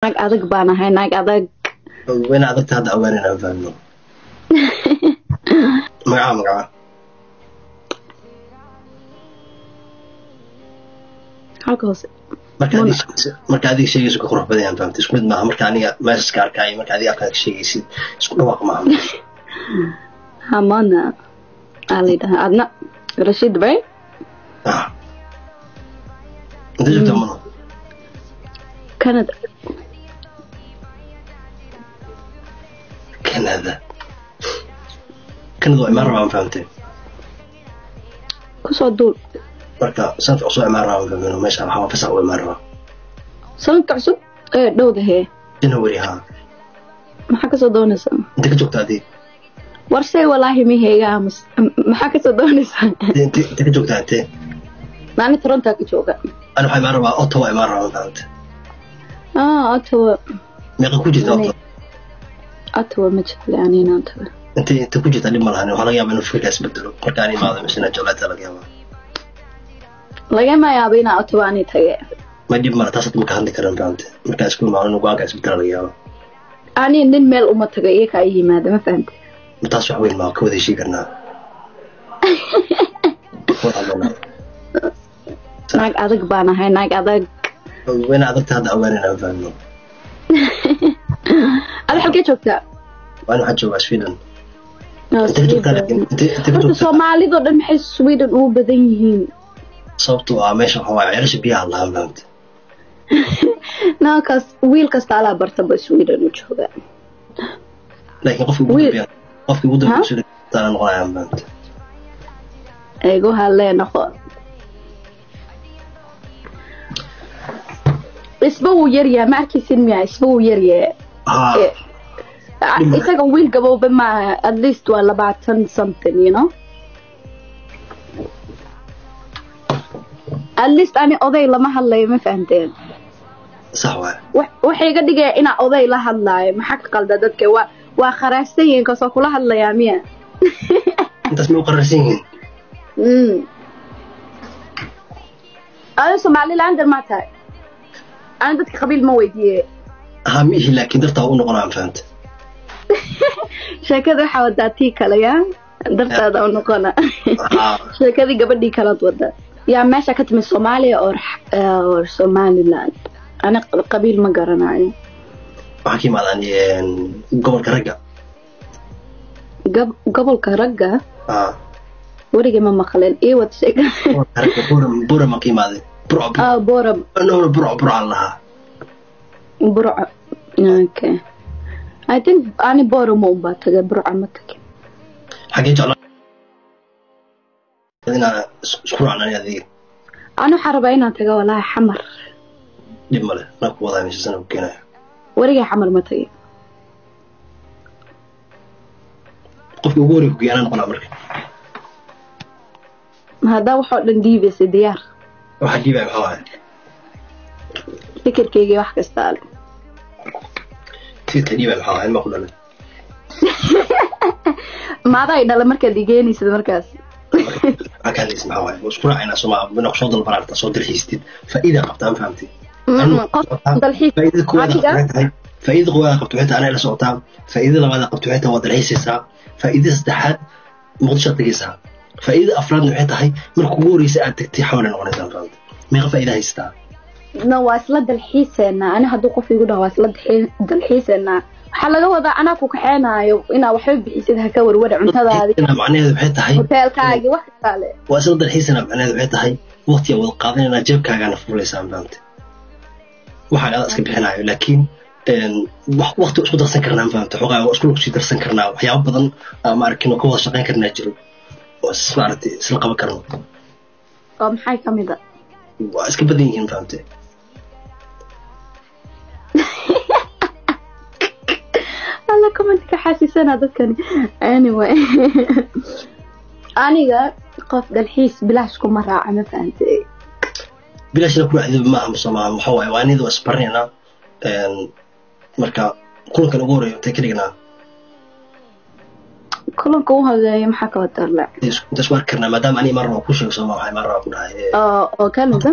Naag adag baan ahay, naag adag. Wayna adagta hadda ogaan inaan fahmno. Magaca, magaca? Halka hoose. Marka adiga sheegaysid, marka adiga sheegayso ka qurux badan yaan fahamtay. Isku mid maaha marka aniga meeshaas ka arkaayo, marka adiga afkaa ka sheegaysid isku dhawaaq maaha. Hamana aa la yidhahaa adna Rashid bay. Ah, intee joogtaa, Mano? Canada. Canada, Canada waa imaan rabaa, ma fahamtay? Kusoo duul. Marka sanadka cusub imaan rabaa, ma fahmin? Meesha waxaa fasax u imaan rabaa. Sanadka cusub ee dhowda hee? January, haa. Maxaa kasoo doonaysaa? Intee ka joogtaa adiga? Warsay walaahi miheyga aamus. Maxaa kasoo doonaysaa? Intee ka joogtaa, intee? Maalin Toronto ka jooga. Ani waxaa imaan rabaa Ottawa, imaan rabaa, ma fahamtay? Ah, Ottawa. Meeqa ku jirta Ottawa? Ottawa ma jecli anina Ottawa. Intee ku jirta? Dhib ma lahan, waxaa laga yaabaa inuu fikirkaas bedelo marka aan imaado meesha inaan jeclaata laga yaabaa. Lagama yaabo inaa Ottawa ani tage. Ma dhib mala, taas hadda ma ka hadli karan, fahamtay? Markaa isku imaado inuu go-aanka isbedela laga yaabaa. Ani nin meel uma tago, iyaga ay yimaada, ma fahamtay? Ma taas wax weyn maa, ka wada heshii karnaa. Ka wada hadlaynaa. Naag adag baan ahay, naag adag. Wayna adagta hadda ogaan inaan fahmno. Ada halkee joogtaa? Waan waxaa joogaa Sweden. Intee ka joogtaa laakiin? Intee ka Horta joogtaa? Soomaalidoo dhan maxay Sweden ugu badan yihiin? Sababtoo ah meesha waxaa waaye ceelasha biyaha lahaa, fahamtay? Naakaas wiil kasta alaa bartaba Sweden u jooga. Laakiin qofka ugu Wiil. dambeeya, qofka ugu dambeeya Ha? Sweden taana noqonaya, fahamtay? Eego halee noqo. Isba wuu yaryahay, ma arkaysin miya? Isba wuu yaryahay. Haa. Isaga wiil gabowba maaha, at least waa 20 something, you know, at least ani oday lama hadlayo, ma fahanteen? Sax waaye. Waxay iga dhigaya inaa oday la hadlaayo. Maxaa ka qalda dadka? Waa kharaashsan yihiin kasoo kula hadlayaa miya? Intaas may u qararsan yihiin? Adi Somalilander maa tahay? Ani dadka qabiil ma weydiiye. Haa, ma ihi, laakiin dartaa u noqonaa, ma fahamtay? Sheekada waxaa wadaa tii kale yaa dartaada u noqona. Haa. Sheekadii gabadhii kalaad wada yaa meesha ka timid, Soomaaliya or Somaliland? Ani qabiil ma garanayo. Waxaa ka imaadaan gobolka ragga. Gobolka ragga? Haa. Weligay ma maqleen, ii wad sheeka. Gobolka ragga, Buram, Buram ka imaaday, Burco. Ah, Boram. No, Burco, Burco aan lahaa. Burco, okay. I think ani Boram unbaa tagay, Burco ma tagin. Xaggee jeclaa inaan isku raacno ani adiga? Ani waxaa rabaa inaan tago walaahi Xamar. Dhib male, anaa ku wadaa meesha sana ku keenaya. Weligay Xamar ma tagin. Qofkii ugu horreeya ku geeya anaa noqonaa marka. Haddaa waxoo dhan dhiibaysa, diyaar. Waxaa dhiibaya maxaa waaye? Fikirkeyga wax kasta ale. Tikidka dhiibaya maxaa waaye? Ilmaa ku dhalay. Maadaa i dhala markaad igeynaysid markaas? Maxaa ka hadlaysa? Maxaa waaye? Waa isku raacaynaa sooma inaa kusoo dalbaraarta soo dalxiistid, faa'iida qabtaa, ma fahamtay? Qof dalxiis Faa'iidada koowaad adiga? qabto waxay tahay, faa'iidada koowaad qabto waxay tahay anay la socotaa. Faa'iidada labaad qabto waxay tahay waa dalxiisaysaa. Faa'iidada saddexaad Muqdisho aad tegaysaa. Faa'iidada afraadna waxay tahay marka ugu horreysa aad tagtay Xamar ay noqonaysaa, ma fahamtay? Meeqa faa'iida haystaa? No, waa isla dalxiiseynaa. Ani hadduu qof igu dhaho waa isla dalxiiseynaa, waxaa laga wadaa anaa ku kaxeenaayo, inaa waxba bixisid, ha ka warwara cuntadaadi. Dalxiisana macnaheedu waxay tahay hoteelkaagi, wax kastaa le. Waa isla dalxiisana macnaheedu waxay tahay waqtiga wada qaadanayna, jeebkaagaana fuulaysaa, ma fahamtay? Waxaan adaa iska bixinayo, laakiin waqti isku darsan karnaa, ma fahamtay? Xogaa waa isku sii darsan karnaa, waxyaabo badan ma arkin oo ka wada shaqayn karnaa jiro oo is maaragtay isla qaban karno. Oo maxay ka mid a? Waa iska badan yihiin, ma fahamtay? Alla commentka xaasisanaa dadkani. Anyway, aniga qof dalxiis bilaash kuma raaca, ma fahantay? Bilaashna ku raacdaba maaha soo maaha. Waxa waaye waa anida waa isbaranaynaa. Marka kulankan ugu horreeya intee ka dhignaa? Kulanka u horeeya maxaa ka wadarle? Inta isku arki karnaa, maadaama ani imaan raba ku sheego sooma, waxaa imaan rabaa ku dhahay oo Canada.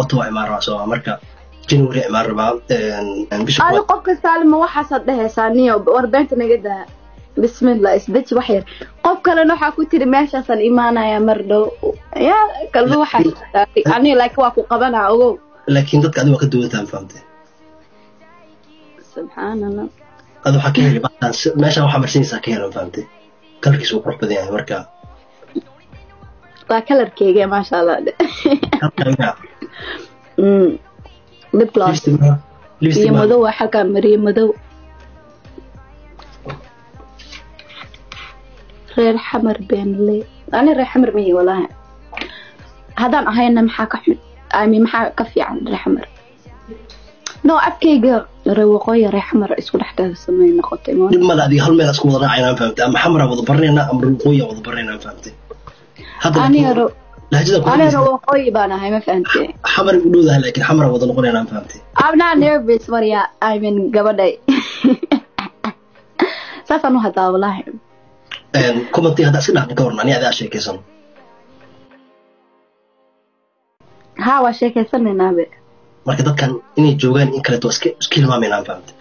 Ottawa imaan rabaa sooma, marka January imaan rabaa bisha. Adi qofka saalima waxaasaad dhehaysaa niyo warbeenta naga daa. Bismillah, isdeji wax yar. Qof kalena waxaa ku tiri meeshaasaan imaanaya mar dhow ya kalba waxaa ani, laakiin waa ku qabanaa, ogow. Laakiin dadka adiga waa ka duwantaha, fahamtay? Subxaan Allah. Ada waxaa ka heli meeshaan waxaa marsanaysaa ka helan, fahamtay? Kalarkiisa wuu qurux badan yahay marka. Waa kalarkeyga, maasha Allah. Lip gloss iyo madow waa xalkaa mariye madow. Reer Xamar beenle, ani reer Xamar mihi walahi. Haddaan ahayna maxaa ka xun? I mean, maxaa ka fiican reer Xamar? No, afkayga reer Waqooyi, reer Xamar isku dhex darsamay noqotay. Dhib male, adiga hal meel isku wada raacayna, fahamtay? Ama Xamara wada baranaynaa ama Waqooyi wada baranaynaa, fahamtay? Hadda lahjada ani reer Waqooyi baan ahay, ma fahantay? Xamar u dhowdahay, laakiin Xamara wada noqonaynaa, fahamtay? I'm not nervous, warya. I mean, gabadhay saasaan u hadlaa walahi. Commenti hadda iska dhaafna ka waran, ani adaa sheekaysan. Ha, waa sheekaysanaynaa be. Marka dadkan inay joogaan in kaleeto iska hilmaameynaa, fahamtay?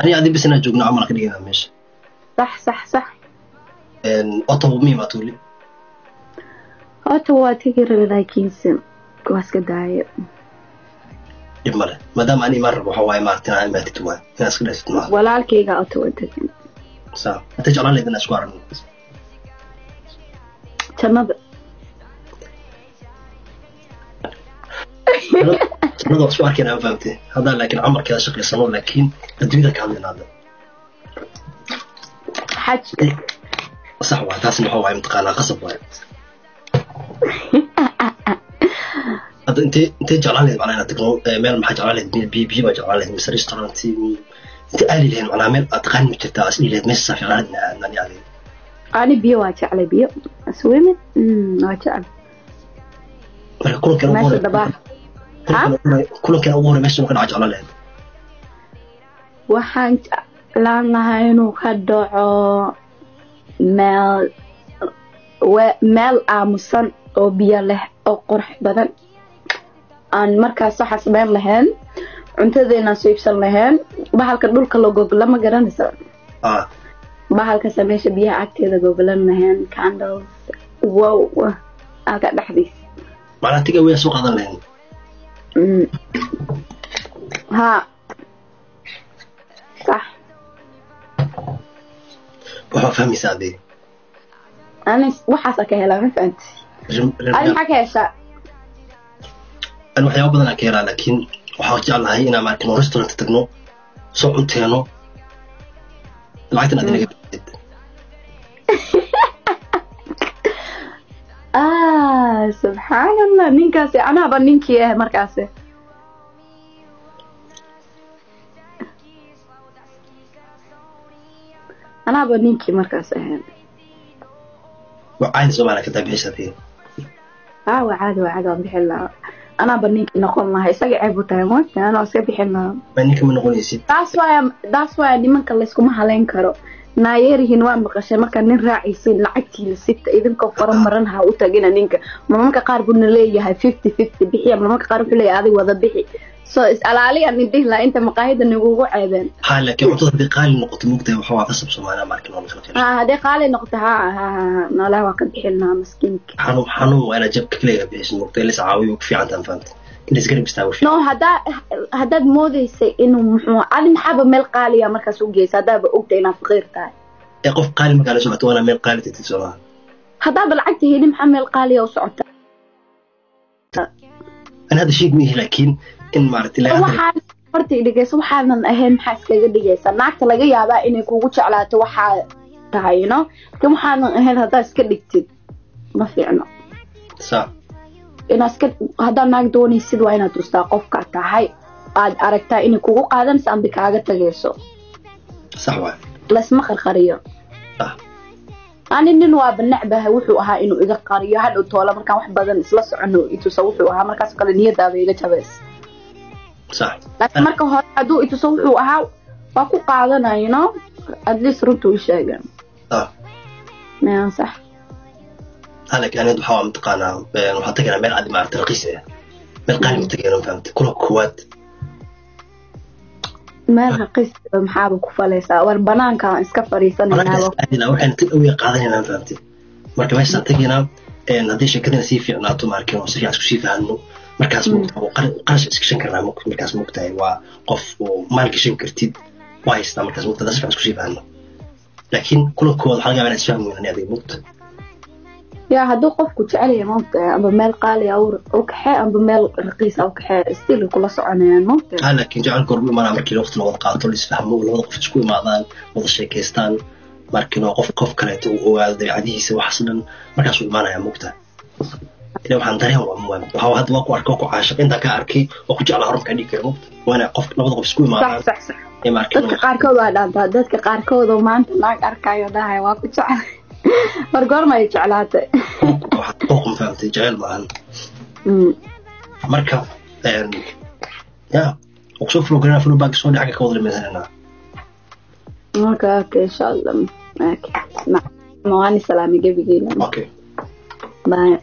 Ani adi bis inaa joogno camal ka dhiganaa meesha. Sax sax sax. Ottawa ma imaato weli? Ottawa waa tegi rabe, laakiinse waa iska daayo. Dhib male, maadaama ani imaan rabo, waxa waaye maaragta inaa imaatid waay, inaa iska dhaaftid maaha. Walaalkayga Ottawa degan. Sa inta jeclaan lahayd inaa isku aragno? Jannada. Jannada waa isku arkayna, fahamtay? Haddaan laakiin camarkeeda shaqaysano, laakiin adduunyada ka hadlayna hadda. Xajka. Sax waay, taasna waxa waaye mataqaanaa qasab waay. Hadda intee jeclaan lahayd macnaha inaad tagno meel? Maxaa jeclaan lahayd? Biyo biyo baa jeclaan lahayd mise restaurant? Intee aadi lahayd macnaha? Meel aad taqaani ma jirtaa as dhihi lahayd meesha fiicnaan lahayd inaa aadna ani adiga? Ani biyo waa jeclay, biyo swimming waa jeclay. Marka kulankan ugu meesha hore dabaax kulankan ugu hore meesha ka dhaca jeclaan lahayd? Waxaan jeclaan lahaa inuu ka dhaco meel meel aamusan oo biyo leh oo qurux badan. Aan markaas waxaa samayn lahayn cuntadeena soo iibsan lahayn, bahalka dhulka la gogla, ma garanaysa? Bahalkaasa meesha biyaha agteeda goglan lahayn, candles, wow, halka dhexdiis. Macnaha tiga weya soo qaadan lahayn. Ha, sax. Waxaa fahmaysaa adee. Ani waxaasa ka helaa, ma fahanti? Adi maxaa ka heshaa? Ani waxyaaba badan aan ka helaa, laakiin waxaa jeclahay inaan maarkin restaurant tagno, soo cunteeno, lacagtan aad inaga bixisid. Ah, subxaan Allah, ninkaasi anaaba ninkii ah markaasi. Anaaba ninkii markaas ahayn. Waa caadi, Soomaaliya ka taa bixisatay. Ah, waa caadi, waa caadi, waan bixin lahaa. Anaaba ninkii noqon lahaa, isaga ceeb u tahay moogta, anaa iska bixin lahaa. Ma ninka ma noqonaysid. That's why nimanka layskuma haleyn karo. Naayeerihiin waa maqashay, markaa nin raacaysin lacagtiina sita, idinkoo fara maran ha u tagina ninka. Marmarka qaar buu na leeyahay 50-50 bixiya, marmarka qaar wuxuu leeyahay adig wada bixi. So is alaaliya nin dhihi lahaa inta maqaahida nigugu ceebeen. Ha, laakiin cuntada haddii qaali noqoto, moogtahay, waxa waa qasab Soomaaliya marka nool kala ha, haddii qaali noqoto, ha ha ha, noolaha waa ka bixin lahaa maskiinka. Xanuun xanuun waa inaad jabka kaliya bixiso, moogtahay, lis caawiyo ku fiican tahan, fahamtay? In is garab istaago No, haddaad moodaysay inuu muxuu adi maxaaba meel qaaliya markaas u geysa haddaaba ogta inaad faqiir tahay? Ee qof qaali markaa la socoto waana meel qaali tagtid, Soomaa? Haddaaba lacagta heli, maxaa meel qaaliya u socota? Ani hadda sheeg ma ihi, laakiin in maaragtay ilaa hadda Waxaan horta dhigayso, waxaanan ahayn maxaa iskaga dhigaysaa? Naagta laga yaabaa inay kugu jeclaato waxaa tahay, you know, laakiin waxaanan ahayn haddaad iska dhigtid ma fiicno. Inaad iska haddaad naag doonaysid waa inaad tustaa qofka tahay, aad aragtaa inay kugu qaadanayso amba kaaga tagayso. Sax waay. Laysma qarqariyo. Ani nin waaba necbahay wuxuu ahaa inuu iga qariyo hadhow toola markaan wax badan isla socono itusa wuxuu ahaa, markaas kale niyadaaba iga jabays. Laakiin marka hore hadduu ituso wuxuu ahaa waa ku qaadanaya, you know, at least runtuu i sheega. Ya, sax. Ha, laakiin aniga waxaa waa mataqaanaa waxaan tagaynaa meel adi maaragtay raqiis ah. Meel qaali ma tagayna, ma fahamtay? Kulanka koowaad. Meel raqiis maxaaba ku falaysaa? War banaanka aan iska fadhiisanaynaa. Banaanka waxayna tag away qaadanaynaa, ma fahamtay? Marka meeshaan tagaynaa, haddii sheekadina sii fiicnaato, maarkin oo si fiican isku sii fahanno, markaas moogtahay oo qarash iska gashan karnaa. Markaas moogtahay waa qof oo maal gashan kartid waa haystaa. Markaas moogtahay si fiican isku sii fahanno, laakiin kulanka koowaad waxaa laga yaabaa inaan isfahmi weynan adiga, moogta. Ya, hadduu qofku jecel yahay, maogtahay, amba meel qaali ah u kaxee amba meel raqiis ah u kaxee, still kula soconayaan, maogtahay. Ha, laakiin jacaylka horbu imaanaa markii waqti la wada qaato, la isfahmo, labada qof isku imaadaan, wada sheekaystaan, markiina qof qof kaleeto uu ogaado dabeecadihiisa, waxaas dhan markaasuu imaanaya, moogtahay. Ila waxaan dareen waa waxaa hadda waa ku arkay, waa ku caashiq, intaan kaa arkay waa ku jeclaa, hormarkaa dhigi kara, moogta. Waa inay qof labada qof isku imaadaan. Sax sax sax. Dadka qaarkood waa dhaantaa, dadka qaarkood oo maanta naag arkayo dhahay "Waa ku jeclay." Mar goorma ay jeclaatay? Qooq, ma fahamtay? Jecel maahan. Marka ya waa kusoo follow garanaa, follow back soo dhacga, ka wada dhamaysananaa. Okay, insha Allah. Okay, waani salaamay gebigiina. Okay. Bye.